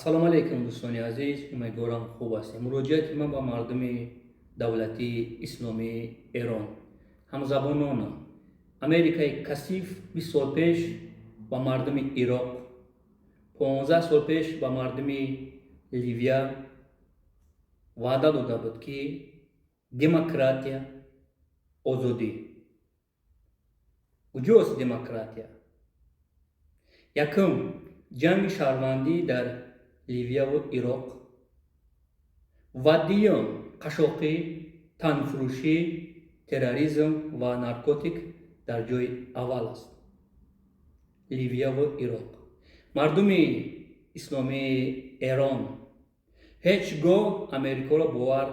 Ассалому алайкум, дӯстони азиз, умедворам, хуб ҳастем. Муроҷиати ман ба мардуми давлатии исломии Эрон, ҳамзабонона. Америкаи касиф 20 сол пеш ба мардуми Ироқ, 15 сол пеш ба мардуми Ливия ваъда дода буд, ки демократия, озодӣ. Куҷост демократия? Якум, ҷанги шаҳрвандӣ дар Ливияву Ироқ ва дуюм, қашшоқӣ, танфурӯшӣ, терроризм ва наркотик дар ҷои аввал аст. Ливияву Ироқ. Мардуми исломии Эрон, ҳеҷ гоҳ Америкоро бовар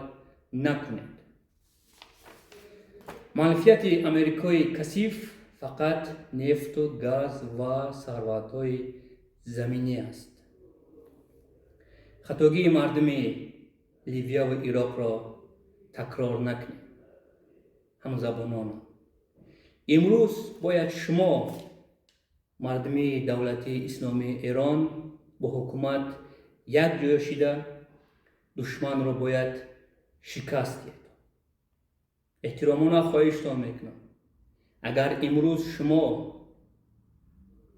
накунед. Манфиати Америкои касиф фақат нефту газ ва сарватҳои заминӣ аст. Хатогии мардуми Ливияву Ироқро такрор накунед. Ҳамзабононам, имрӯз бояд шумо, мардуми давлатии исломии Эрон, бо ҳукумат якҷоя шида, душманро бояд шикаст диҳед. Эҳтиромона хоҳиштон мекунам, агар имрӯз шумо,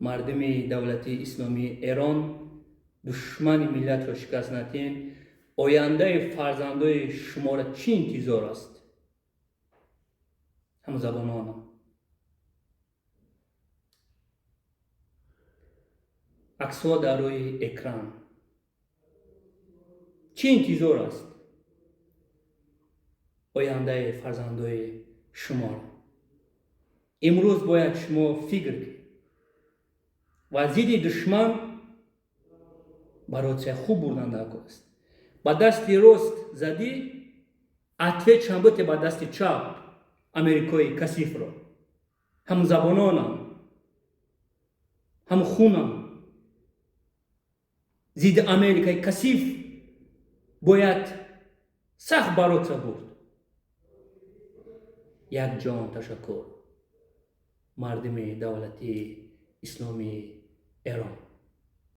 мардуми давлатии исломии Эрон, душмани миллатро шикаст надиҳед, ояндаи фарзандои шуморо чӣ интизор аст? Ҳамзабононам, аксҳо дар рӯи экран. Чӣ интизор аст ояндаи фарзандои шуморо? Имрӯз бояд шумо фикр кунед ва зидди душман баротсия хуб бурдан даркор аст. Ба дасти рост задӣ, ответ шам бите ба дасти чап Америкои касифро. Ҳамзабононам, ҳамхунам, зидди Америкаи касиф бояд сахт баротса бурд. Як ҷон ташаккур, мардуми давлатии исломии Эрон.